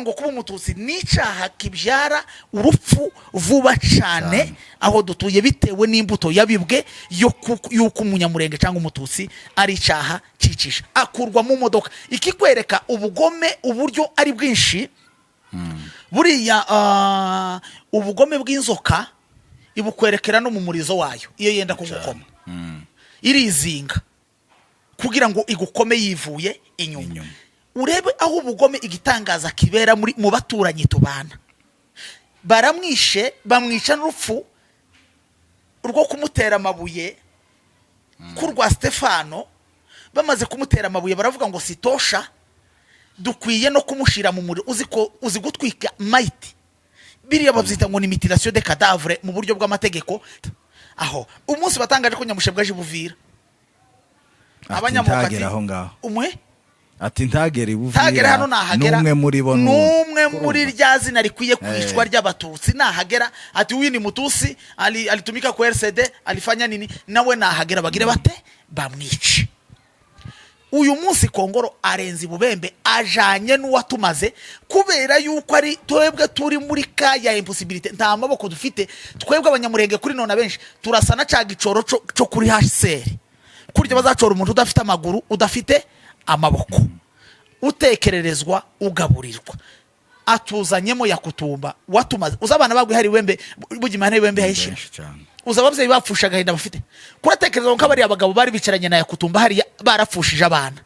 Ukuvuga ngo kuba Umututsi ni icyaha kibyara urupfu vuba cyane Cyane. aho dutuye, bitewe n'imbuto yabibwe y'uko Umunyamurenge cyangwa Umututsi ari icyaha cyicisha. Akurwa mu modoka. Ikikwereka ubugome uburyo ari bwinshi, buriya ubugome bw'inzoka ibukwerekera no mu murizo wayo. Iyo yenda kugukoma, irizinga kugira ngo igukome yivuye inyuma. Inyuma. Urebe aho ubugome, igitangaza kibera muri mu baturanyi tubana. Baramwishe, bamwica n'urupfu rwo kumutera amabuye k'urwa Stefano. Bamaze kumutera amabuye, baravuga ngo sitosha, dukwiye no kumushyira mu muriro. Uzi ko uzi gutwika mayiti, biriya babyita ngo ni mutilation de cadavre mu buryo bw'amategeko. Aho umunsi batangaje ko Nyamushebwa aje i Buvira, Ati abanyamoko ati ntagere aho ngaho. Umwe Ati ntagere i Buvira. Ntagera hano, nahagera n'umwe muri bo. N'umwe muri rya zina rikwiye kwicwa Eh. ry'Abatutsi nahagera, ati huyu ni Mutusi, alitumika ku RCD, alifanya nini, nawe nahagera bagire bate? Bamwice. Uyu munsi Kongoro arenze ibubembe, ajanye n'uwatumaze, kubera yuko ari twebwe turi muri ka ya impossibilité, nta maboko dufite. Twebwe Abanyamurenge kuri none abenshi turasa na ca gicoro co kuri HCR, kurya bazacora umuntu udafite amaguru, udafite amaboko, utekererezwa, ugaburirwa. Atuzanyemo Yakutumba watumaze. Uzi abana bagwe hari wembe bugima hari wembe hahishira. Benshi cyane. Uzi ababyeyi bapfusha agahinda bafite? Kuratekereza ko bariya abagabo bari bicaranye na Yakutumba hariya barapfushije abana,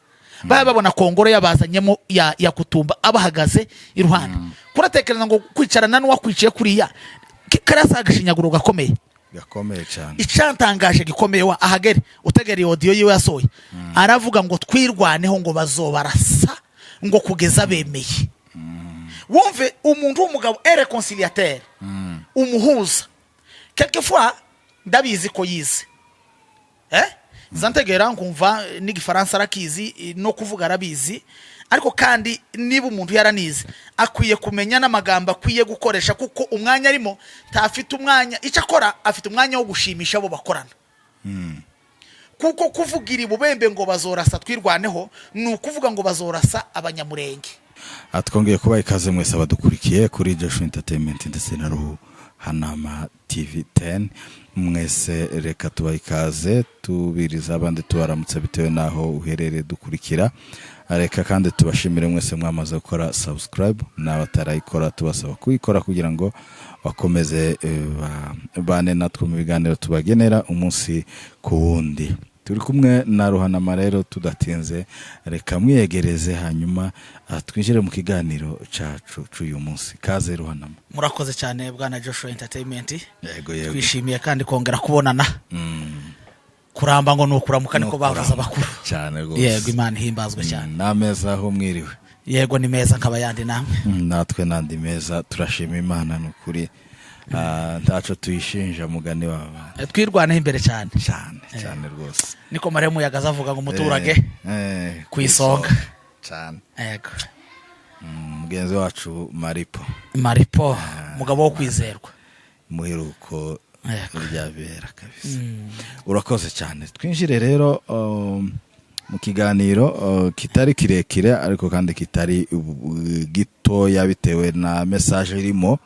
baba babona Kongoro yabazanyemo ya Yakutumba abahagaze iruhande? Kuratekereza ngo kwicarana n'uwakwiciye kuriya, kariya si agashinyaguro gakomeye? Gakomeye cyane. Icyantangaje gikomeye wa ahagere utegereye audio yiwe yasohoye, aravuga ngo twirwaneho, ngo bazobarasa ngo kugeza bemeye. Wumve umuntu w'umugabo, un réconciliateur, umuhuza. Quelquefois ndabizi ko yize, zantegera nkumva n'Igifaransa arakizi, no kuvuga arabizi. Ariko kandi niba umuntu yaranize, akwiye kumenya n'amagambo akwiye gukoresha, kuko umwanya arimo ntafite umwanya. Icyo akora, afite umwanya wo gushimisha abo bakorana, kuko kuvugira ibubembe ngo bazorasa twirwaneho ni ukuvuga ngo bazorasa Abanyamurenge. Aha twongeye kubaha ikaze mwese abadukurikiye kuri Joshua Entertainment ndetse na Ruhanama TV 10. Mwese reka tubaha ikaze, tubiriza abandi, tubaramutse bitewe n'aho uherereye dukurikira. Reka kandi tubashimire mwese mwamaze gukora subscribe, n'abatarayikora tubasaba kuyikora kugira ngo bakomeze bane natwe mu biganiro tubagenera umunsi ku wundi. Turi kumwe na Ruhanama. Rero tudatinze, reka mwiyegereze, hanyuma twinjire mu kiganiro cyacu cy'uyu munsi. Kaze, Ruhanama. Murakoze cyane, bwana Joshua Entertainment. Yego. Twishimiye kandi kongera kubonana. Kuramba ngo ni ukuramuka, niko bavuze abakuru. Cyane rwose. Yego, Imana ihimbazwe cyane. N'ameza aho mwiriwe? Yego, ni meza nkaba yandi, namwe? Natwe n'andi meza, turashima Imana, ni ukuri. Ntaco tuyishinja, mugani w'abana. Twirwaneho imbere cyane. Cyane cyane rwose. Niko Mariya Muyaga azavuga ngo umuturage ku isonga. Cyane. Yego. Mugenzi wacu Maripo. Maripo, umugabo wo kwizerwa. Muheruko ryabera kabisa. Urakoze cyane. Twinjire rero mu kiganiro kitari kirekire ariko kandi kitari gitoya, bitewe na message irimo.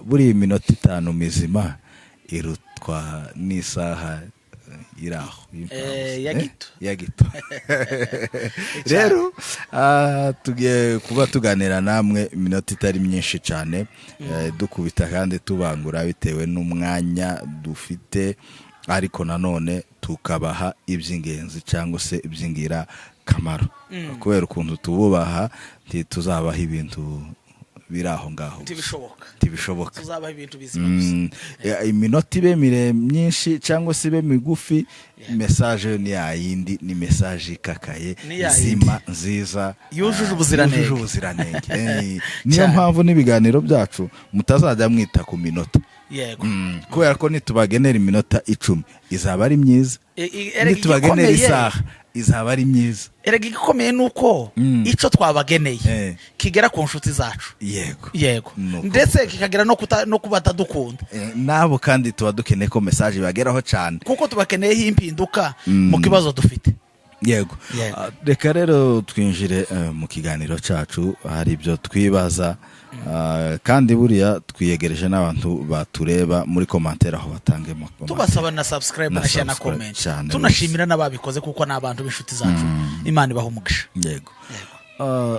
Buriya iminota 5 mizima irutwa n'isaha iri aho. Ya gito. Ya gito. Rero tugiye kuba tuganira namwe iminota itari myinshi cyane, dukubita kandi tubangura bitewe n'umwanya dufite, ariko nanone tukabaha iby'ingenzi cyangwa se iby'ingirakamaro. Kubera ukuntu tububaha, ntituzabaha ibintu biri aho ngaho gusa. Ntibishoboka. Ntibishoboka. Tuzabaho ibintu bizima gusa. Iminota ibe mire myinshi cyangwa se ibe migufi, message ni yayindi, ni message ikakaye, Ni yayindi. nzima, nziza, Yujuje ubuziranenge. Yujuje ubuziranenge. Niyo Cyane. mpamvu n'ibiganiro byacu mutazajya mwita ku minota, kubera ko nitubagenera iminota 10 izaba ari myiza, Erega nitubagenera isaha izaba ari myiza. Erega igikomeye ni uko icyo twabageneye kigera ku nshuti zacu. Yego. Yego. Nuko. Ndetse kikagera no ku batadukunda. Nabo kandi tuba dukeneye ko message ibageraho cyane. Kuko tubakeneyeho impinduka mu kibazo dufite. Yego. Yego. Reka rero twinjire mu kiganiro cyacu. Hari ibyo twibaza, kandi buriya twiyegereje n'abantu batureba muri commentaire, aho batangemo commentaire. Tubasaba na subscribe Na na share na subscribe comment. cyane. Tunashimira n'ababikoze kuko ni abantu b'inshuti zacu. Imana ibaha umugisha. Yego.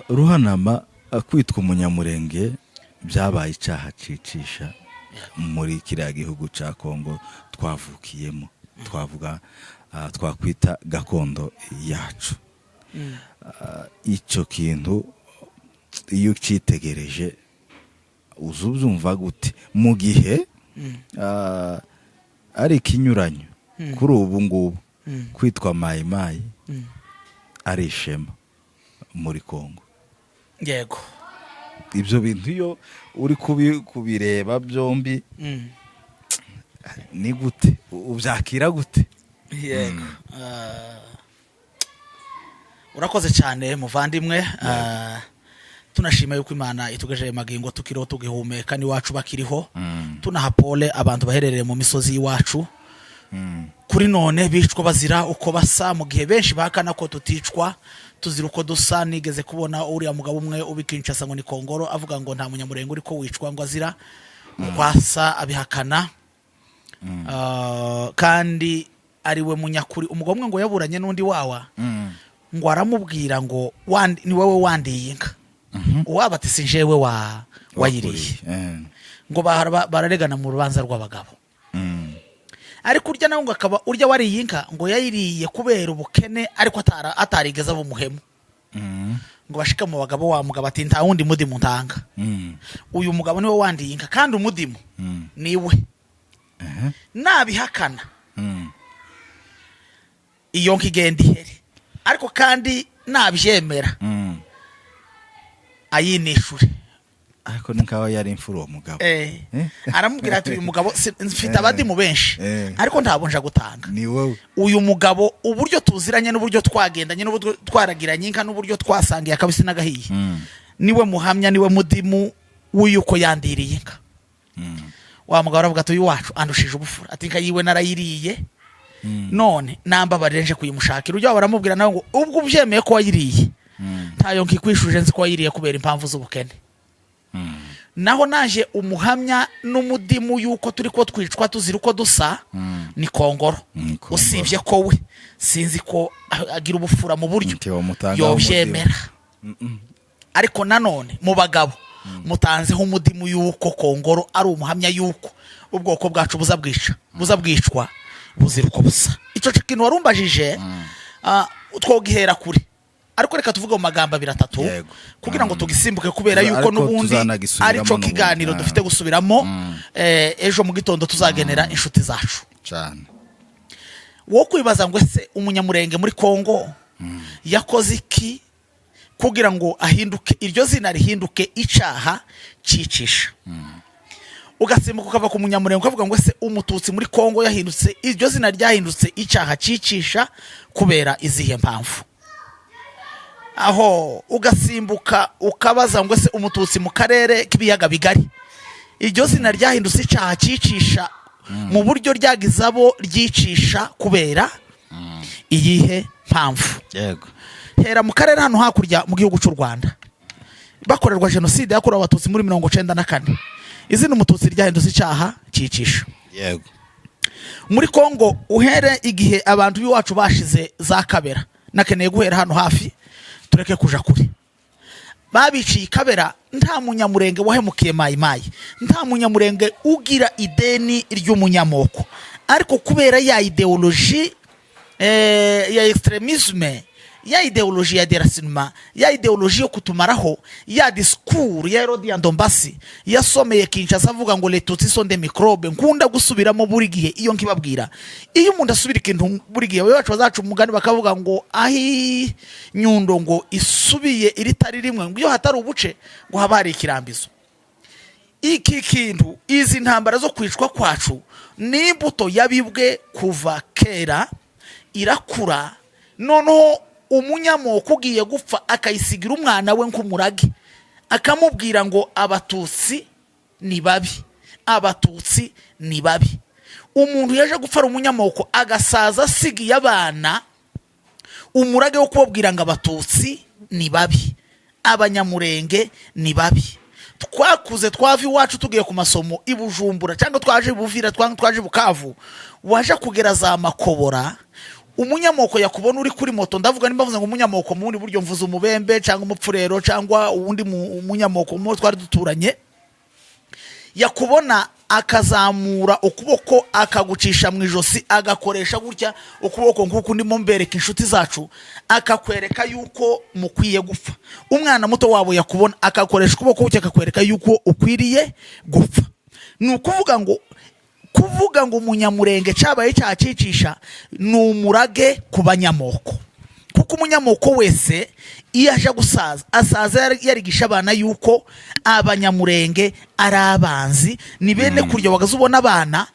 Ruhanama, kwitwa Umunyamurenge byabaye icyaha cicisha muri kiriya gihugu cya Kongo twavukiyemo, twavuga twakwita gakondo yacu. Icyo kintu iyo ucyitegereje uza ubyumva gute, mu gihe ari ikinyuranyo kuri ubu ngubu kwitwa Mayimayi ari ishema muri Kongo? Yego. Ibyo bintu iyo uri kubireba byombi, ni gute ubyakira gute? Yego. Urakoze cyane, muvandimwe. Tunashima yuko Imana itugejeje magingo tukiriho, tugihumeka, n'iwacu bakiriho. Tunaha pole abantu baherereye mu misozi y'iwacu kuri none bicwa bazira uko basa, mu gihe benshi bahakana ko tuticwa tuzira uko dusa. Nigeze kubona uriya mugabo umwe ubi Kinshasa ngo ni Kongoro, avuga ngo nta Munyamurenge uri ko wicwa ngo azira uko asa, abihakana. Kandi ari we munyakuri. Umugabo umwe ngo yaburanye n'undi wawa, ngo aramubwira ngo "Ni wowe wandiye inka." Uwaba ati: "Si jewe wa wayiriye." Ngo bararegana mu rubanza rw'abagabo. Ariko urya nawe ngo akaba urya wariye inka, ngo yayiriye kubera ubukene, ariko atarigeze aba umuhemu. Ngo bashike mu bagabo, wa mugabo ati: "Nta wundi mudimu ntanga. Uyu mugabo niwe wandiye inka, kandi umudimu niwe. Nabihakana, iyo nka igenda ihere, ariko kandi nabyemera, ayinishure." Ariko ni nkaho yari imfura uwo mugabo. Eh? Aramubwira ati: "Uyu mugabo mfite abadimu benshi, ariko ntabwo nja gutanga. Ni wowe." Uyu mugabo, uburyo tuziranye n'uburyo twagendanye n'uburyo twaragiranye inka n'uburyo twasangiye akabisi n'agahiye, niwe muhamya, niwe mudimu w'uyuko yandiriye inka." Wa mugabo aravuga ati: "Uyu wacu andushije ubufura," ati: "Inka yiwe narayiriye, none nambabarire nje kuyimushakira." Ujya baramubwira nawe ngo: "Ubwo ubyemeye ko wayiriye, ntayo nkikwishuje, nzi ko wayiriye kubera impamvu z'ubukene. Naho naje umuhamya n'umudimu yuko turi ko twicwa tuzira uko dusa ni Kongoro." Kongoro. Usibye ko we sinzi ko agira ubufura mu buryo Nti wamutangaho. yobyemera, ariko nanone mu bagabo mutanzeho umudimu yuko Kongoro ari umuhamya yuko ubwoko bwacu buza bwica, buza bwicwa buzira uko busa. Icyo kintu warumbajije, twogihera kure, ariko reka tuvuge mu magambo abiri atatu kugira ngo tugisimbuke, kubera yuko Ariko n'ubundi tuzanagisubiramo aricyo n'ubundi. kiganiro dufite gusubiramo ejo mu gitondo tuzagenera inshuti zacu. Cyane. Wo kwibaza ngo: ese Umunyamurenge muri Kongo yakoze iki kugira ngo ahinduke, iryo zina rihinduke icaha cicisha? Ugasimbuka ukava ku Munyamurenge, ukavuga ngo: ese Umututsi muri Kongo yahindutse, iryo zina ryahindutse icaha cicisha kubera izihe mpamvu? Aho ugasimbuka ukabaza ngo: ese Umututsi mu karere k'Ibiyaga Bigari, iryo zina ryahindutse icaha cicisha mu buryo ryagize abo ryicisha kubera iyihe mpamvu? Hera mu karere hano hakurya mu gihugu cy'u Rwanda, bakorerwa jenoside yakorewe Abatutsi muri 94, izina Umututsi ryahindutse icyaha cyicisha. Muri Kongo, uhere igihe abantu b'iwacu bashize za Kabera. Nakeneye guhera hano hafi, tureke kuja kure. Babiciye i Kabera, nta Munyamurenge wahemukiye Mayimayi, nta Munyamurenge ugira ideni ry'umunyamoko, ariko kubera ya idéologie ya extrémisme, ya idéologie ya déracinement, ya idéologie yo kutumaraho, ya discours ya Hérode Ndombasi yasomeye Kinshasa avuga ngo "Les Tutsis sont des microbes", nkunda gusubiramo buri gihe iyo nkibabwira. Iyo umuntu asubira ikintu buri gihe, bacu bazaca umugani bakavuga ngo ahi nyundo ngo isubiye iritari rimwe, ngo iyo hatari ubuce ngo haba hari ikirambizo. Iki kintu, izi ntambara zo kwicwa kwacu, ni imbuto yabibwe kuva kera, irakura, noneho umunyamoko ugiye gupfa akayisigira umwana we nk'umurage, akamubwira ngo: "Abatutsi ni babi, Abatutsi ni babi." Umuntu yaje gupfa ari umunyamoko, agasaza asigiye abana. Umurage wo kubabwira ngo Abatutsi ni babi, Abanyamurenge ni babi. Twakuze twava iwacu tugiye ku masomo i Bujumbura, cyangwa twaje i Buvira, twaje i Bukavu, waje kugera za Makobora, umunyamoko yakubona uri kuri moto. Ndavuga, nimba mvuze ngo umunyamoko mu bundi buryo, mvuze umubembe cyangwa umupfurero cyangwa uwundi umunyamoko mu twari duturanye, yakubona akazamura ukuboko akagucisha mu ijosi, agakoresha gutya ukuboko nk'uku ndimo mbereka inshuti zacu, akakwereka yuko mukwiye gupfa. Umwana muto wabo yakubona akakoresha ukuboko gutya, akakwereka yuko ukwiriye gupfa. Ni ukuvuga ngo umunyamurenge cyabaye cyacicisha ni umurage ku banyamoko, kuko umunyamoko wese iyo aje gusaza, asaza yarigisha abana yuko Abanyamurenge ari abanzi, ni bene kurya wagaze ubona abana,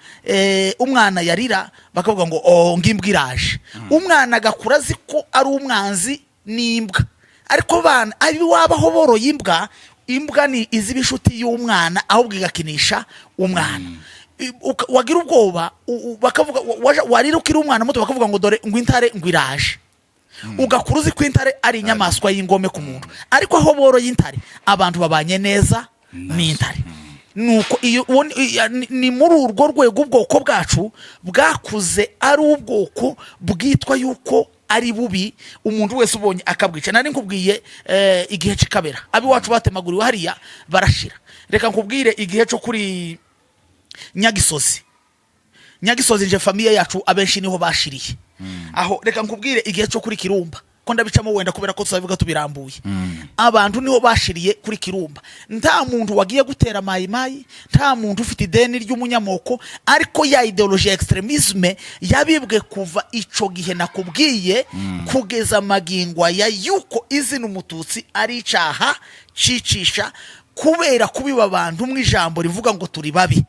umwana yarira bakavuga ngo: "Oh, ngimbwa iraje." Umwana agakura azi ko ari umwanzi n'imbwa. Ariko bana abiwabaho boroye imbwa, imbwa ni iziba inshuti y'umwana, ahubwo igakinisha umwana. Wagira ubwoba, bakavuga, warira ukiri umwana muto, bakavuga ngo: "Dore ngo intare ngo iraje." Ugakura uzi ko intare ari inyamaswa y'ingome ku muntu. Ariko aho boroye intare, abantu babanye neza n'intare. Nuko iyo ni muri urwo rwego ubwoko bwacu bwakuze ari ubwoko bwitwa yuko ari bubi, umuntu wese ubonye akabwica. Nari nkubwiye igihe cy'ikabera, ab'iwacu batemaguriwe hariya barashira. Reka nkubwire igihe cyo kuri Nyagisozi. Nyagisozi nje famille yacu abenshi niho bashiriye aho. Reka nkubwire igihe cyo kuri Kirumba, ko ndabicamo wenda kubera ko tuzabivuga tubirambuye. Abantu niho bashiriye kuri Kirumba. Nta muntu wagiye gutera Mayimayi, nta muntu ufite ideni ry'umunyamoko, ariko ya idéologie ya extrémisme yabibwe kuva ico gihe nakubwiye kugeza magingo aya, yuko izina Umututsi ari icaha cicisha. Kubera kubiba abantu mu ijambo rivuga ngo turi babi,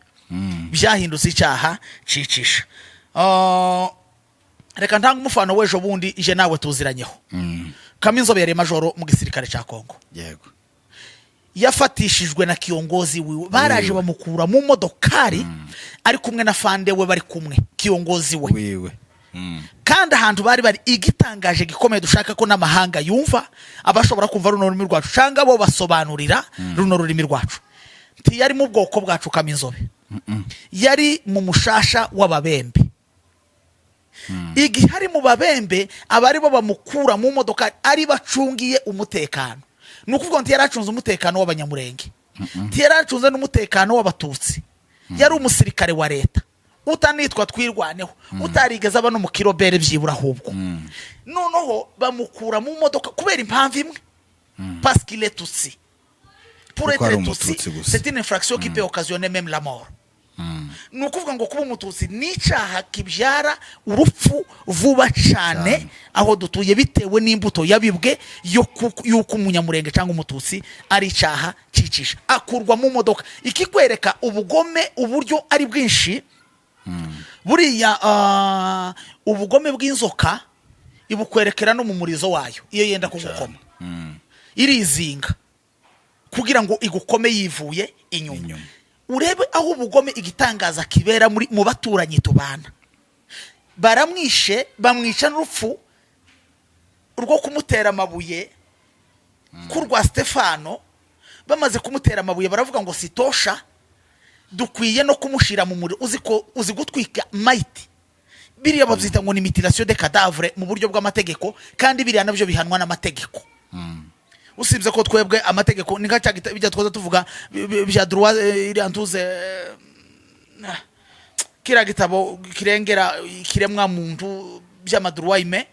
byahindutse icyaha cicisha. Reka ntanga umufano w'ejo bundi ije nawe tuziranyeho. Kaminzobe majoro mu gisirikare cya Kongo. Yafatishijwe na kiongozi wiwe, baraje bamukura mu modokari ari kumwe na fande we, bari kumwe kiongozi we wiwe. Kandi ahantu bari bari, igitangaje gikomeye dushaka ko n'amahanga yumva, abashobora kumva runo rurimi rwacu cyangwa bo basobanurira runo rurimi rwacu, ntiyari mu bwoko bwacu. Kaminzobe yari mu mushasha w'Ababembe. Igihe ari mu Babembe, aba ari bo bamukura mu modoka, ari bacungiye umutekano. Ni ukuvuga ngo ntiyari acunze umutekano w'Abanyamurenge, ntiyari acunze n'umutekano w'Abatutsi. Yari umusirikare wa leta utanitwa Twirwaneho, utarigeze aba no mu kirobere byibura. Ahubwo noneho bamukura mu modoka kubera impamvu imwe: parce qu'il est Tutsi. Pour Kuko ari être Tutsi, Umututsi gusa. c'est une infraction qui peut occasionner même la mort. Ni ukuvuga ngo kuba Umututsi ni icyaha kibyara urupfu vuba cyane aho dutuye, bitewe n'imbuto yabibwe y'uko Umunyamurenge cyangwa Umututsi ari icyaha cyicisha. Akurwa mu modoka. Ikikwereka ubugome uburyo ari bwinshi, buriya ubugome bw'inzoka ibukwerekera no mu murizo wayo. Iyo yenda kugukoma, irizinga kugira ngo igukome yivuye inyuma. Inyuma. Urebe aho ubugome, igitangaza kibera muri mu baturanyi tubana. Baramwishe, bamwica n'urupfu rwo kumutera amabuye k'urwa Stefano. Bamaze kumutera amabuye, baravuga ngo sitosha, dukwiye no kumushyira mu muriro. Uzi ko uzi gutwika mayiti? Biriya babyita ngo ni mutilation de cadavre mu buryo bw'amategeko, kandi biriya nabyo bihanwa n'amategeko, usibye ko twebwe amategeko ni nka cya bijya twaza tuvuga bya droit, iriya ntuze, kiriya gitabo kirengera ikiremwa muntu by'ama droits humains.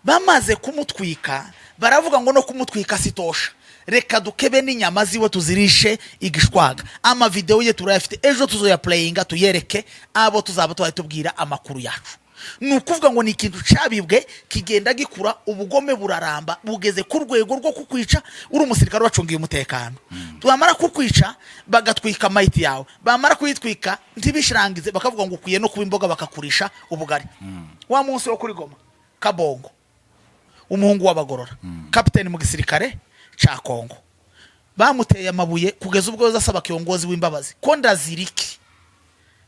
Bamaze kumutwika, baravuga ngo no kumutwika sitosha, reka dukebe n'inyama ziwe tuzirishe igishwaga. Amavidewo ye turayafite, ejo tuzoyapureyinga tuyereke abo tuzaba tubaye tubwira amakuru yacu. Ni ukuvuga ngo ni ikintu cyabibwe kigenda gikura, ubugome buraramba, bugeze ku rwego rwo kukwica uri umusirikare wacungiye umutekano. Bamara kukwica, bagatwika mayiti yawe. Bamara kuyitwika, ntibishirangize, bakavuga ngo ukwiye no kuba imboga, bakakurisha ubugari. Wa munsi wo kuri Goma, Kabongo, umuhungu w'Abagorora, kapiteni mu gisirikare cya Kongo, bamuteye amabuye kugeza ubwo yoza asaba kiongozi w'imbabazi ko ndaziriki.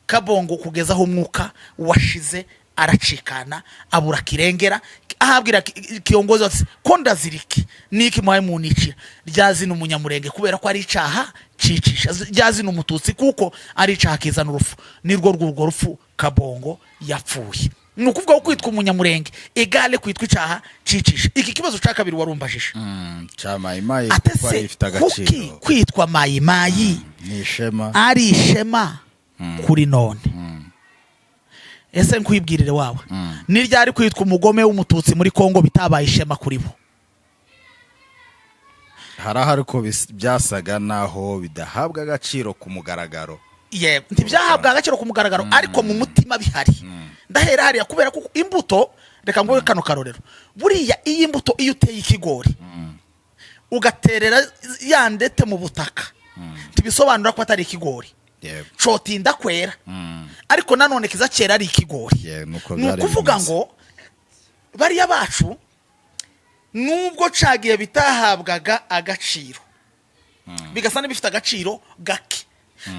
Kabongo kugeza aho umwuka washize Aracikana, abura kirengera, ahabwira kiongozi ati: "Ko ndaziriki niki muhaye municira rya zina Umunyamurenge kubera ko ari icaha cicisha, rya zina Umututsi kuko ari icaha kizana urupfu." Nirwo rw'urwo rupfu Kabongo yapfuye. Ni ukuvuga ko kwitwa Umunyamurenge égale kwitwa icaha cicisha. Iki kibazo ca kabiri warumbajije, Ca Mayimayi, kuko atese ari ifite kuki agaciro, kwitwa Mayimayi ni ishema. Ari ishema kuri none? Ese nkwibwirire wawe, ni ryari kwitwa umugome w'Umututsi muri Kongo bitabaye ishema kuri bo? Hari aho ariko byasaga naho bidahabwa agaciro ku mugaragaro. Yego, ntibyahabwa agaciro ku mugaragaro, ariko mu mutima bihari. Ndahera hariya kubera ko imbuto, reka nguhe kano karorero. Buriya iyi imbuto, iyo uteye ikigori ugaterera ya ndete mu butaka, ntibisobanura ko atari ikigori. Cotinda kwera, ariko nanone kiza cyera ari ikigori. Nuko Ni byari ukuvuga bimeze. ngo bariya bacu, nubwo cagiye bitahabwaga agaciro, bigasa n'ibifite agaciro gake,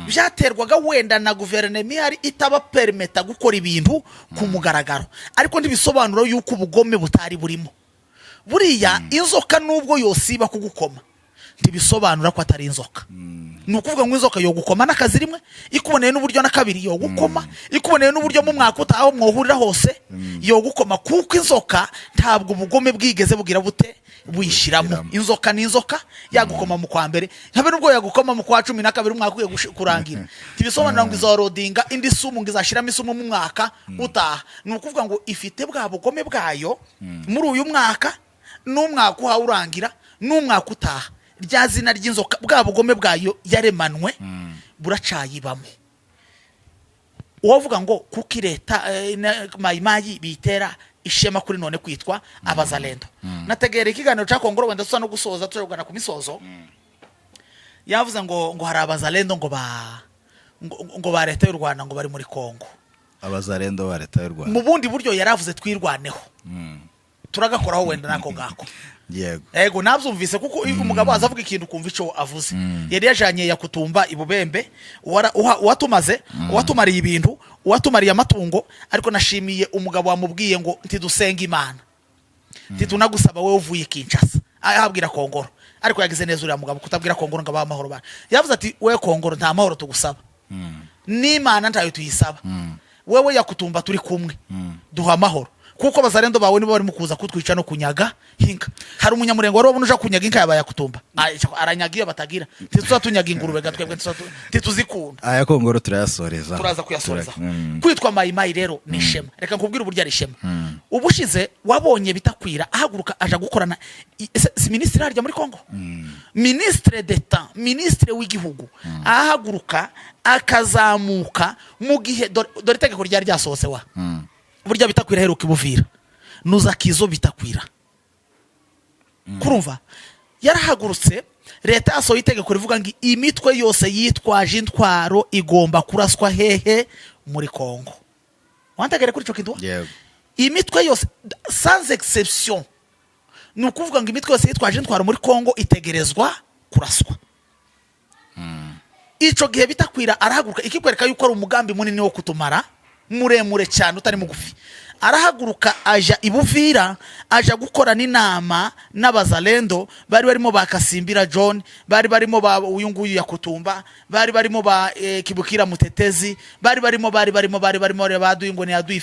byaterwaga wenda na guverinoma ihari itaba permettre gukora ibintu ku mugaragaro, ariko ntibisobanura yuko ubugome butari burimo. Buriya inzoka nubwo yosiba kugukoma, ntibisobanura ko atari inzoka. Ni ukuvuga ngo inzoka yogukoma n'akazi rimwe, ikuboneye n'uburyo na kabiri yogukoma, ikuboneye n'uburyo mu mwaka utaha aho mwohurira hose yogukoma, kuko inzoka ntabwo ubugome bwigeze bugira bute buyishyiramo. Buyishyiramo. Inzoka ni inzoka, yagukoma mu kwa mbere, habe nubwo yagukoma mu kwa 12 umwaka ugiye kurangira, ntibisobanura ngo izorodinga indi sumu, ngo izashyiramo isumu mu mwaka utaha. Ni ukuvuga ngo ifite bwa bugome bwayo muri uyu mwaka n'umwaka uhawe urangira n'umwaka utaha. Rya zina ry'inzoka, bwa bugome bwayo yaremanwe buracayibamo. Uwavuga ngo kuki leta Mayimayi bitera ishema kuri none kwitwa Abazalendo, nategera ikiganiro cya Kongoro, wenda tusa no gusoza, turagana ku misozo. Yavuze ngo hari Abazalendo ngo ba leta y'u Rwanda ngo bari muri Kongo. Abazalendo ba leta y'u Rwanda. Mu bundi buryo yaravuze Twirwaneho, turagakoraho wenda nako ngako. Yego, nabyumvise, kuko iyo umugabo aza avuga ikintu ukumva icyo avuze. Yari yajanye Yakutumba ibubembe, uwatumaze, uwatumariye ibintu, uwatumariye amatungo. Ariko nashimiye umugabo wamubwiye ngo ntidusenga Imana, ntitunagusaba wowe uvuye Kinshasa, ahabwira Kongoro. Ariko yagize neza uriya mugabo kutabwira Kongoro ngo abahe amahoro. Bana yavuze ati: "We Kongoro, nta mahoro tugusaba, n'Imana ntayo tuyisaba. Wewe Yakutumba turi kumwe, duha amahoro, kuko Abazarendo bawe nibo barimo kuza kutwica no kunyaga inka." Hari Umunyamurengo wari wabona uja kunyaga inka yabaye Yakutumba? Aranyaga iyo batagira. Ntituza tunyaga ingurube ga twebwe, ntituzikunda. Aya Kongoro turayasoreza. Turaza kuyasoreza. Kwitwa Mayimayi rero ni ishema. Reka nkubwire uburyo ari ishema. Ubushize wabonye Bitakwira ahaguruka aja gukorana si minisitiri harya muri Kongo, ministre d'État, minisitiri w'igihugu, ahaguruka akazamuka mu gihe dore itegeko ryari ryasohotse wa burya Bitakwira aheruka ibuvira nuza kizo. Bitakwira kurumva yarahagurutse, leta yasohoye itegeko rivuga ngo imitwe yose yitwaje intwaro igomba kuraswa hehe? Muri Kongo. Wantegere kuri ico kintu? Yego. Imitwe yose sans exception, ni ukuvuga ngo imitwe yose yitwaje intwaro muri Kongo itegerezwa kuraswa. Ico gihe Bitakwira arahaguruka, ikikwereka yuko ari umugambi munini wo kutumara, muremure cyane utari mugufi. Arahaguruka aja i Buvira, aja gukorana inama n'Abazalendo bari barimo ba Kasimbira John, bari barimo ba uyu nguyu Yakutumba, bari barimo ba Kibukira Mutetezi, bari barimo ba Aduyi, ngo ni Aduyi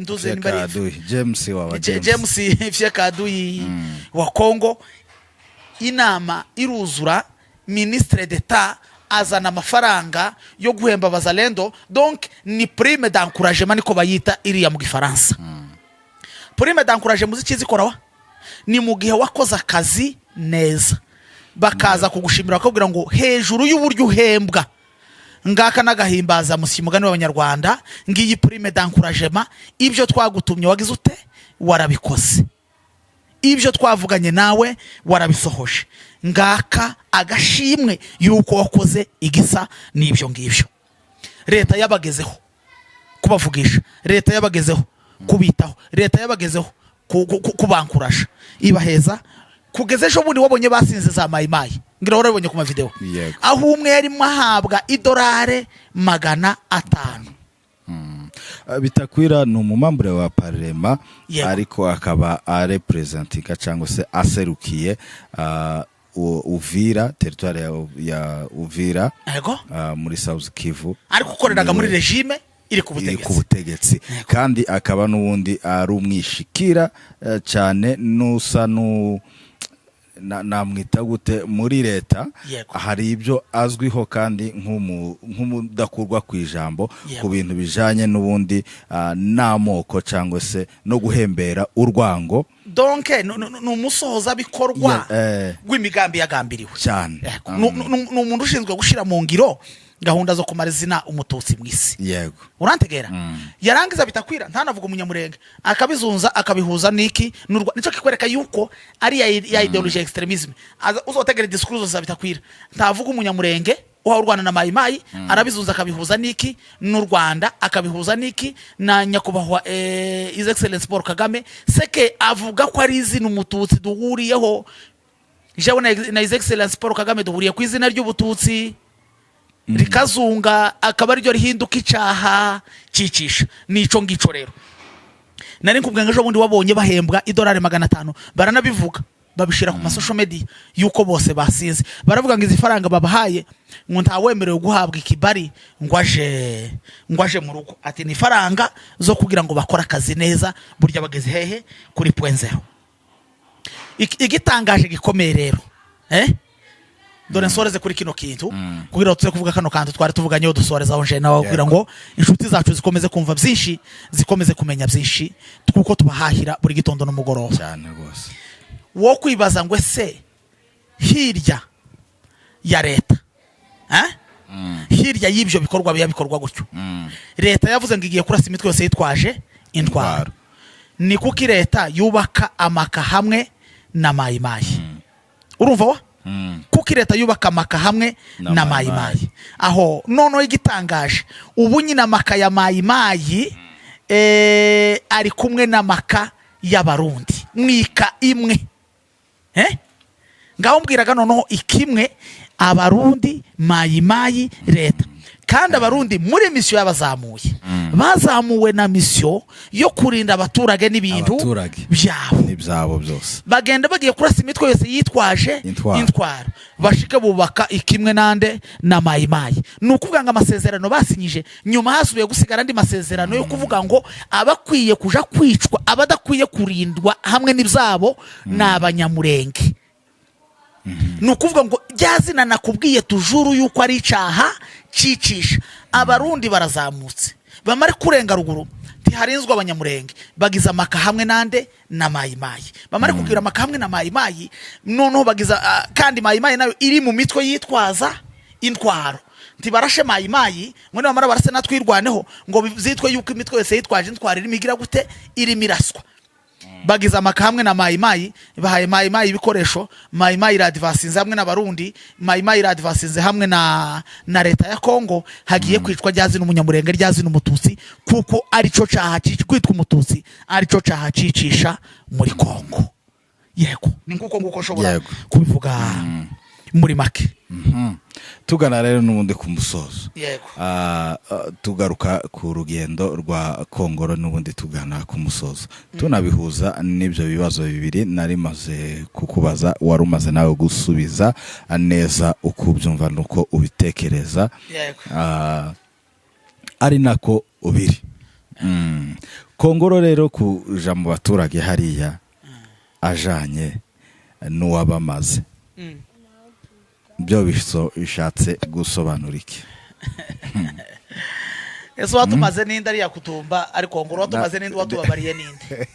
nduze nimba ari Fyeka James waba James Fyeka Aduyi wa Kongo. Inama iruzura, ministre d'État azana amafaranga yo guhemba Abazalendo. Donc ni prime d'encouragement, niko bayita iriya mu Gifaransa. Prime d'encouragement muzi icyo wa ni mu gihe wakoze akazi neza, bakaza kugushimira, bakakubwira ngo hejuru y'uburyo uhembwa, ngaka n'agahimbaza musyi, mugani w'Abanyarwanda, ngiyi prime d'encouragement. Ibyo twagutumye wagize ute? Warabikoze. Ibyo twavuganye nawe warabisohoje. Ngaka agashimwe yuko wakoze igisa n'ibyo ngibyo. Leta yabagezeho kubavugisha, leta yabagezeho kubitaho, leta yabagezeho kubankurasha, ibaheza kugeza ejo bundi wabonye basinze za Mayimayi, ngira warabibonye ku mavideo, Yego. aho umwe yarimo ahabwa idolare 500. Bitakwira ni umumambure wa parlement, ariko akaba arepresentinga cyangwa se aserukiye Uvira, territoire ya Uvira, muri South Kivu. Ariko ukoreraga muri Niwe régime iri ku iri ku butegetsi. Butegetsi, kandi akaba n'ubundi ari umwishikira cyane, n'usa nu namwita gute muri leta. Hari ibyo azwiho kandi nk'umudakurwa ku ijambo ku bintu bijanye n'ubundi n'amoko cyangwa se no guhembera urwango. Donc ni umusohozabikorwa w'imigambi yagambiriwe. Cyane. Yego. Ni umuntu ushinzwe gushyira mu ngiro gahunda zo kumara izina umututsi mu isi. Urantegera? Yarangiza Bitakwira ntanavuga umunyamurenge, akabizunza, akabihuza n'iki? Nicyo kikwereka yuko ari ya idéologie ya extrémisme. Uzotegera discours zose za Bitakwira, ntavuga umunyamurenge uha urwana na Mayimayi, arabizunza, akabihuza n'iki? N'u Rwanda, akabihuza n'iki? Na nyakubahwa His Excellence Paul Kagame. Seke avuga ko ari izina umututsi duhuriyeho, jewe na His Excellence Paul Kagame duhuriye ku izina ry'ubututsi, rikazunga akaba ariryo rihinduka icaha cyicisha. Nico ngico rero nari nkubwiye ngo ejo bundi wabonye bahembwa idolari 500, baranabivuga, babishira ku ma social media yuko bose basinze. Baravuga ngo izi faranga babahaye, ngo ntawemerewe guhabwa ikibari ngo aje mu rugo, ati ni faranga zo kugira ngo bakore akazi neza. Burya bageze hehe? Kuri point zéro. Igitangaje gikomeye rero, dore nsoreze kuri kino kintu kugira ngo tuze kuvuga kano kantu twari tuvuganyeho, dusorezaho nje nawe, kugira ngo inshuti zacu zikomeze kumva byinshi, zikomeze kumenya byinshi, kuko tubahahira buri gitondo n'umugoroba. Cyane rwose. Wo kwibaza ngo ese hirya ya leta, eh? Hirya y'ibyo bikorwa biba bikorwa gutyo, leta yavuze ngo igiye kurasa imitwe yose yitwaje intwaro. Intwaro. Ni kuki leta yubaka amaka hamwe na Mayimayi? Urumva wa? Kuko leta yubaka amaka hamwe na na Mayimayi. Mayimayi aho noneho igitangaje, ubu nyine amaka ya Mayimayi ari kumwe n'amaka y'Abarundi mwika imwe, eh? Ngaho mbwiraga noneho ikimwe, Abarundi, Mayimayi, leta. Kandi Abarundi muri mission y'abazamuye, bazamuwe na mission yo kurinda abaturage n'ibintu Abaturage. byabo. N'ibyabo byose. Bagenda bagiye kurasa imitwe yose yitwaje Intwaro. intwaro, bashike bubaka ikimwe nande? Na Mayimayi. Ni ukuvuga ngo amasezerano basinyije nyuma, hasubiye gusigara andi masezerano yo kuvuga ngo abakwiye kuja kwicwa, abadakwiye kurindwa hamwe n'ibyabo ni Abanyamurenge. Ni ukuvuga ngo rya zina nakubwiye tujuru yuko ari icaha cicisha. Abarundi barazamutse, bamare kurenga ruguru, ntiharinzwe Abanyamurenge, bagize amaka hamwe nande? Na Mayimayi. Bamare kugira amaka hamwe na Mayimayi, noneho bagiza kandi Mayimayi nayo iri mu mitwe yitwaza intwaro. Ntibarashe Mayimayi ngo nibamara barase natwirwaneho, ngo zitwe yuko imitwe yose yitwaje intwaro irimo igira gute? Irimo iraswa. Bagize amaka hamwe na Mayimayi, bahaye Mayimayi ibikoresho, Mayimayi iradivasinze hamwe n'Abarundi, Mayimayi iradivasinze hamwe na leta ya Kongo. Hagiye kwicwa rya zina umunyamurenge, rya zina umututsi, kuko arico caha kwitwa umututsi arico caha cicisha muri Kongo. Yego, ni nguko nguko nshobora kubivuga muri make. Tugana rero n'ubundi ku musozo. Tugaruka ku rugendo rwa Kongoro, n'ubundi tugana ku musozo, tunabihuza n'ibyo bibazo bibiri nari maze kukubaza, wari umaze nawe gusubiza neza uko ubyumva n'uko ubitekereza. Ari nako ubiri. Kongoro rero kuja mu baturage hariya ajanye n'uwabamaze, byo bishatse gusobanura iki? Ese watumaze ninde? Ariya Kutumba, ariko ngo watumaze ninde? Watubabariye ninde?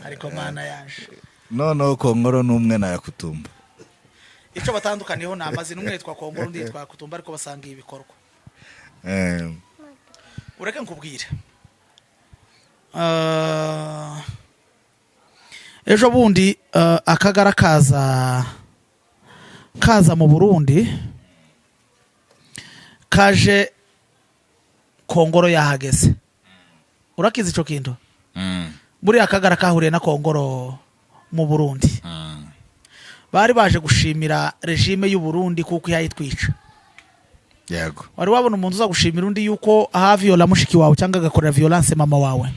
Ariko Mana yaje. Noneho Kongoro n'umwe na Yakutumba. Icyo batandukaniyeho ni amazina: umwe yitwa Kongoro, undi yitwa Kutumba, ariko basangiye ibikorwa. Ureke nkubwire. Ejo bundi Akagara kaza mu Burundi, kaje Kongoro yahageze. Urakizi ico kintu? Buriya Akagara kahuriye na Kongoro mu Burundi, bari baje gushimira régime y'u Burundi kuko ihayitwica. Yego. Wari wabona umuntu uza gushimira undi yuko aha viola mushiki wawe cyangwa agakorera violence mama wawe,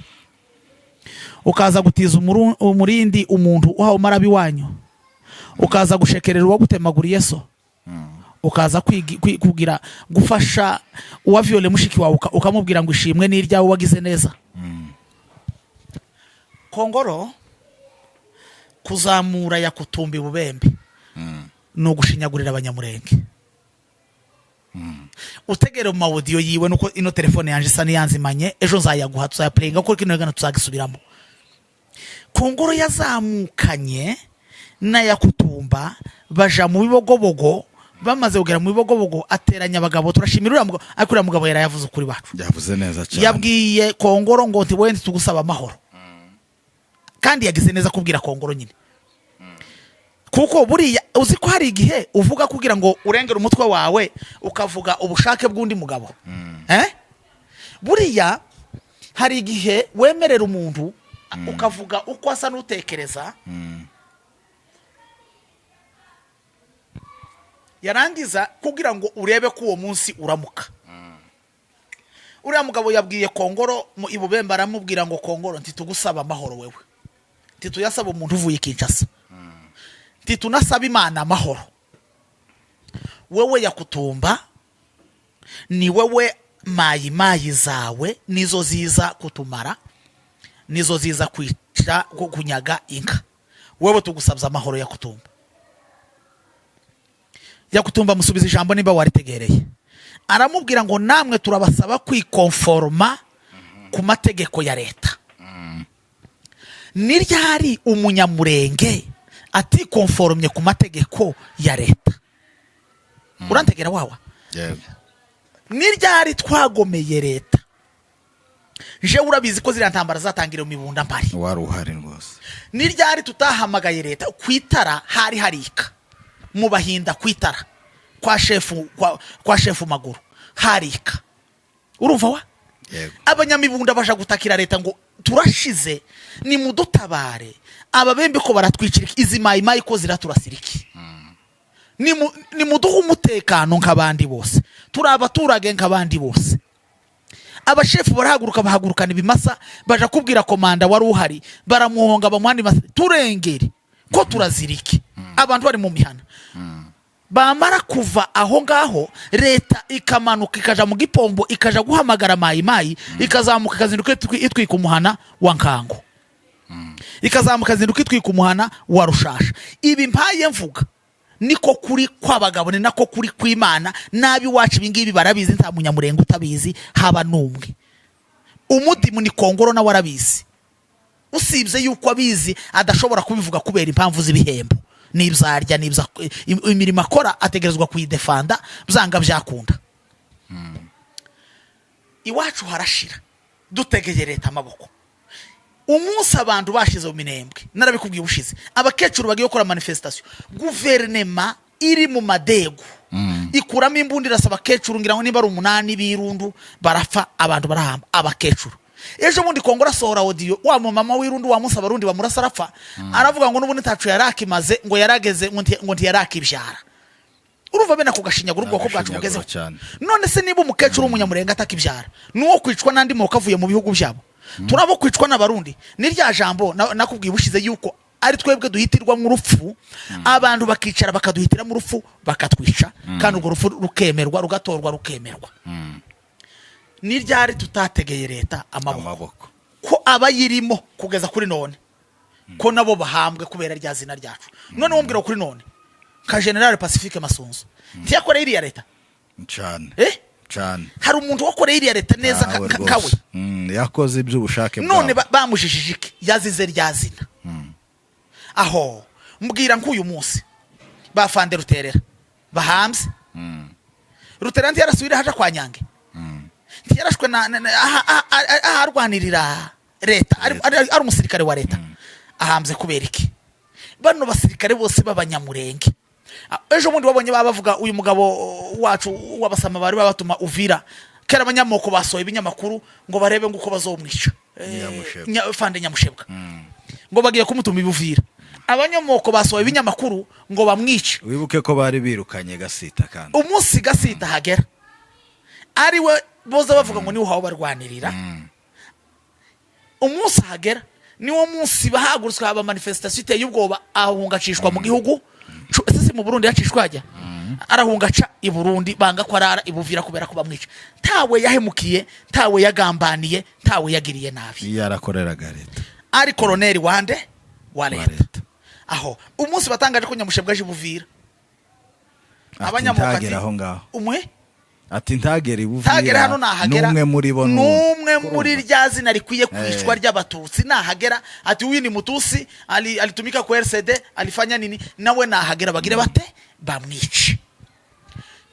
ukaza gutiza umurindi umuntu uhawe umarabi wanyu, ukaza gushekerera uwagutemaguriye so, ukaza kugira gufasha uwa viole mushiki wawe, ukamubwira ngo ishimwe n'iryawe wagize neza? Kongoro kuzamura Yakutumba Ibubembe ni ugushinyagurira Abanyamurenge. Utegere mu ma audio yiwe, nuko ino telefone yanjye isa n'iyanzimanye, ejo nzayaguha tuzayaplayinga, kuko kino gano tuzagisubiramo. Kongoro yazamukanye na Yakutumba baja mu Bibogobogo. Bamaze kugera mu Bibogobogo, ateranya abagabo. Turashimira uriya mugabo, ariko uriya mugabo yarayavuze ukuri bacu. Yavuze neza cyane. Yabwiye Kongoro ngo nti wenda tugusaba amahoro, kandi yagize neza kubwira Kongoro nyine, kuko buriya uzi ko hari igihe uvuga kugira ngo urengere umutwe wawe, ukavuga ubushake bw'undi mugabo. Eh? Buriya hari igihe wemerera umuntu ukavuga uko asa n'utekereza, yarangiza kugira ngo urebe ko uwo munsi uramuka. Uriya mugabo yabwiye Kongoro mu Ibubembe, aramubwira ngo: "Kongoro, ntitugusaba amahoro wewe, ntituyasaba umuntu uvuye i Kinshasa, ntitunasaba Imana amahoro. Wewe Yakutumba, ni wewe Mayimayi zawe nizo ziza kutumara, nizo ziza kwica, kunyaga inka. Wewe tugusabye amahoro, Yakutumba." Yakutumba musubiza ijambo, niba waritegereye, aramubwira ngo: "Namwe turabasaba kwikonforoma ku mategeko ya leta." Ni ryari Umunyamurenge atikonforomye ku mategeko ya leta? Urantegera wawa? Yego. Ni ryari twagomeye leta? Jewe urabizi ko ziriya ntambara zatangiriye mu Mibunda mpari. Wari uhari rwose. Ni ryari tutahamagaye leta? Ku itara hari harika mu Bahinda, ku itara kwa shefu, kwa shefu Maguru harika, urumva wa? Yego. Abanyamibunda baja gutakira leta ngo: "Turashize, nimudutabare, Ababembe ko baratwicira, izi Mayimayi ko ziraturasira iki? Nimuduhe umutekano nk'abandi bose, turi abaturage nk'abandi bose." Abashefu barahaguruka, bahagurukana ibimasa, baja kubwira komanda wari uhari, baramuhonga, bamuha ibimasa: "Turengere ko turazirike." Abantu bari mu mihana bamara kuva aho ngaho, leta ikamanuka ikaja mu Gipombo, ikaja guhamagara Mayimayi, ikazamuka ikazinduka itwika umuhana wa Nkango, ikazamuka ikazinduka itwika umuhana wa Rushasha. Ibi mpaye mvuga niko kuri kw'abagabo, ni nako kuri kw'Imana. N'ab'iwacu ibi ngibi barabizi, nta Munyamurenga utabizi haba n'umwe. Umudimu ni Kongoro, nawe arabizi, usibye yuko abizi adashobora kubivuga kubera impamvu z'ibihembo n'ibyo arya n'ibyo imirimo akora, ategerezwa kuyidefanda byanga byakunda. Iwacu harashira dutegeye leta amaboko. Umunsi abantu bashize mu Minembwe, narabikubwiye ubushize, abakecuru bagiye gukora manifestation, guverinema iri mu madegu ikuramo imbunda irasa abakecuru, ngira ngo niba ari umunani b'Irundu, barapfa, abantu barahamba abakecuru. Ejo bundi Kongora asohora audio, wa mumama w'Irundu wamusa Abarundi bamurasa arapfa, aravuga ngo n'ubundi ntacu yarakimaze, ngo yarageze, ngo ntiyarakibyara. Urumva bene ako gashinyaguro ubwoko bwacu Agashinyaguro bugezeho? Cyane. None se niba umukecuru w'Umunyamurenga atakibyara, nuwo kwicwa n'andi moko avuye mu bihugu byabo, turabo kwicwa n'Abarundi? Ni rya jambo nakubwiye ubushize yuko ari twebwe duhitirwamo urupfu, abantu bakicara bakaduhitiramo urupfu, bakatwica, kandi urwo rupfu rukemerwa, rugatorwa, rukemerwa. Ni ryari tutategeye leta amaboko? Amaboko. Ko abayirimo kugeza kuri none, ko nabo bahambwe kubera rya zina ryacu. None wumbwira kuri none nka General Pacifique Masunzu ntiyakoreye iriya leta? Cyane. Eh? Cyane. Hari umuntu wakoreye iriya leta neza Ntawe kawe? rwose. Yakoze iby'ubushake None bwabo. bamujijije iki? Yazize rya zina. Aho mbwira nk'uyu munsi bafande Ruterera bahambye. Ruterera ntiyarasubire haja kwa Nyange? Ntiyarashwe aha arwanirira leta, ari umusirikare wa leta? Ahambye kubera iki bano basirikare bose b'Abanyamurenge? Ejo bundi wabonye baba bavuga uyu mugabo wacu w'Abasama bari babatuma Uvira kera, abanyamoko basohoye ibinyamakuru ngo barebe ngo uko bazomwica. Nyamushebwa. Fande Nyamushebwa, ngo bagiye kumutuma ibuvira, abanyamoko basohoye ibinyamakuru ngo bamwice. Wibuke ko bari birukanye Gasita kandi. Umunsi Gasita hagera. Ari we boza bavuga ngo niwe uhawe barwanirira. Umunsi ahagera niwo munsi bahagurutswe, haba manifestation iteye ubwoba, ahunga acishwa mu gihugu. Ese si mu Burundi yacishwa? Hajya arahunga aca i Burundi, banga ko arara i Buvira kubera ko bamwica. Ntawe yahemukiye, ntawe yagambaniye, ntawe yagiriye nabi. Yarakoreraga leta. Ari koroneri wande? Wa Wa leta. Leta. Aho umunsi batangaje ko Nyamushebwa aje i Buvira, Ati abanyamuka ati, ntagera aho ngaho. Umwe Ati ntagere i Buvira. Ntagera hano, nahagera N'umwe muri bo. N'umwe muri rya zina rikwiye kwicwa ry'Abatutsi nahagera, ati huyu ni Mutusi, alitumika ku RCD, alifanya nini, nawe nahagera bagire bate? Bamwice.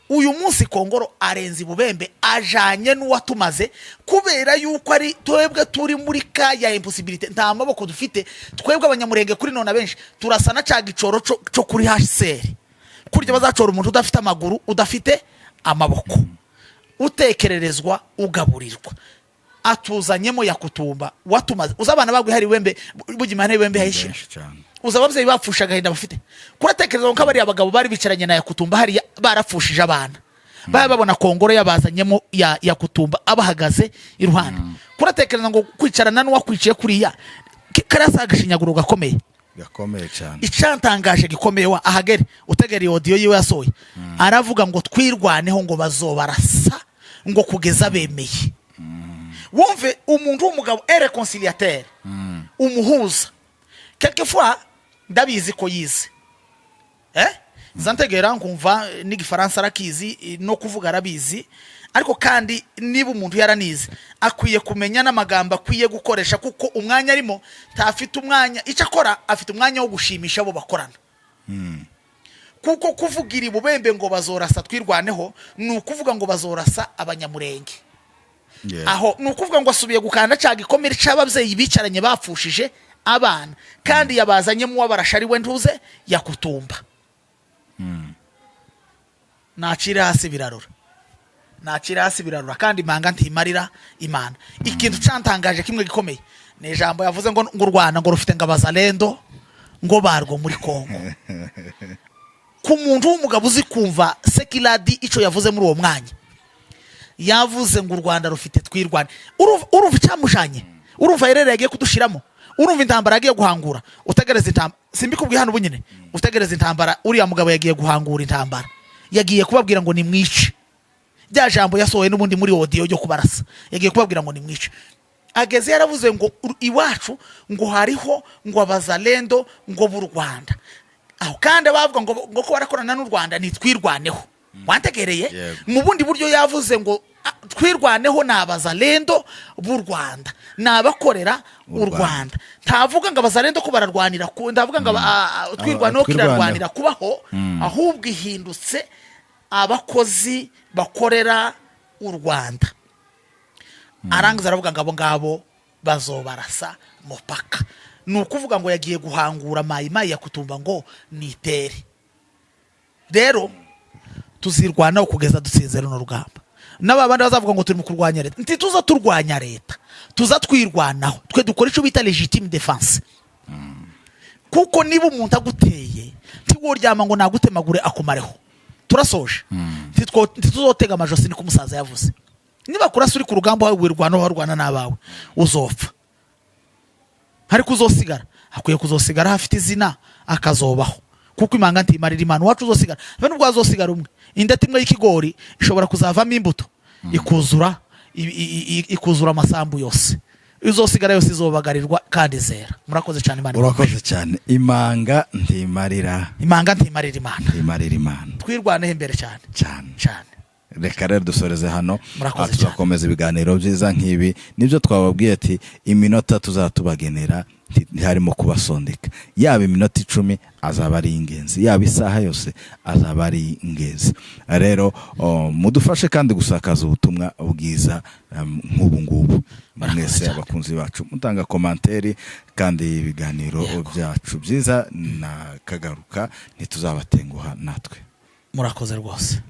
Uyu munsi Kongoro arenze ibubembe, ajanye n'uwatumaze, kubera yuko ari twebwe turi muri ka ya impossibilité, nta maboko dufite. Twebwe Abanyamurenge kuri none abenshi turasa na ca gicoro co kuri HCR, kurya bazacora umuntu udafite amaguru, udafite amaboko, utekererezwa, ugaburirwa. Atuzanyemo Yakutumba watumaze. Uzi abana bagwe hari wembe bugima hari wembe hayishira. Benshi cyane. Uzi ababyeyi bapfusha agahinda bafite? Kuratekereza ko bariya abagabo bari bicaranye na Yakutumba hariya barapfushije abana, baba babona Kongoro yabazanyemo ya Yakutumba abahagaze iruhande? Kuratekereza ngo kwicarana n'uwakwiciye kuriya, kariya si agashinyaguro gakomeye? Gakomeye cyane. Icyantangaje gikomeye, wa ahagere utegera iyo audio yiwe yasohoye, aravuga ngo twirwaneho, ngo bazobarasa ngo kugeza bemeye. Wumve umuntu w'umugabo, un réconciliateur, umuhuza. Quelquefois ndabizi ko yize, zantegera nkumva n'igifaransa arakizi, no kuvuga arabizi. Ariko kandi niba umuntu yaranize, akwiye kumenya n'amagambo akwiye gukoresha, kuko umwanya arimo ntafite umwanya. Icyo akora, afite umwanya wo gushimisha abo bakorana, kuko kuvugira ibubembe ngo bazorasa twirwaneho ni ukuvuga ngo bazorasa Abanyamurenge. Aho ni ukuvuga ngo asubiye gukanda cya gikomere cy'ababyeyi bicaranye bapfushije abana, kandi yabazanyemo uwabarasha, ari we ntuze Yakutumba. Nacire hasi birarura, nacire hasi birarura. Kandi imanga ntimarira Imana. Ikintu cyantangaje kimwe gikomeye ni ijambo yavuze ngo u Rwanda ngo rufite ngo abazalendo ngo barwo muri Kongo. Ku muntu w'umugabo uzi kumva sekiradi, icyo yavuze muri uwo mwanya, yavuze ngo u Rwanda rufite twirwane. Urumva icyamujanye? Urumva erere yagiye kudushiramo? Urumva intambara yagiye guhangura? Utegereza intambara, simbikubwiye hano ubu nyine, utegereza intambara. Uriya mugabo yagiye guhangura intambara, yagiye kubabwira ngo nimwice. Rya jambo yasohoye n'ubundi muri audio ryo kubarasa, yagiye kubabwira ngo nimwice. Ageze yaravuze ngo iwacu ngo hariho ngo abazalendo ngo b'u Rwanda. Aho kandi bavuga ngo ko barakorana n'u Rwanda, nitwirwaneho. Wantegereye? Yego. Mu bundi buryo yavuze ngo twirwaneho ni abazalendo b'u Rwanda, ni abakorera u U Rwanda. Rwanda. Ntavuga ngo abazalendo ko bararwanira ndavuga ngo twirwaneho twirwaneho. Kirarwanira kubaho, ahubwo ihindutse abakozi bakorera u Rwanda. Arangiza aravuga ngo abo ngabo bazobarasa mupaka. Ni ukuvuga ngo yagiye guhangura Mayimayi Yakutumba ngo nitere. Rero tuzirwanaho kugeza dutsinze runo rugamba. N'aba bandi bazavuga ngo turi mu kurwanya leta, ntituza turwanya leta, tuza twirwanaho. Twe dukora icyo bita légitime défense, kuko niba umuntu aguteye ntiworyama ngo nagutemagure akumareho. Turasoje. Ntituzotega amajosi, niko umusaza yavuze. Niba kurasa uri ku rugamba, wirwana, warwana n'abawe, uzopfa. Ariko uzosigara akwiye kuzosigara afite izina, akazobaho, kuko imanga ntimarira Imana. Uwacu uzosigara, habe nubwo hazosigara umwe, indeti imwe y'ikigori ishobora kuzavamo imbuto ikuzura ikuzura amasambu yose. Izosigara yose izobagarirwa kandi zera. Murakoze cyane, Imana Urakoze ibahe. cyane. Imanga ntimarira Imanga ntimarira Imana. Ntimarira Imana. Twirwaneho imbere cyane. Cyane. Cyane. Reka rero dusoreze hano. Murakoze Aha tuzakomeza ibiganiro byiza nk'ibi. Nibyo twababwiye ati iminota tuzatubagenera ntiharimo kubasondeka. Yaba iminota 10 azaba ari ingenzi, yaba isaha yose azaba ari ingenzi. Rero mudufashe kandi gusakaza ubutumwa bwiza nk'ubu ngubu. Murakoze Mwese cyane. abakunzi bacu, mutanga commentaire, kandi ibiganiro byacu byiza na kagaruka, ntituzabatenguha natwe. Murakoze rwose.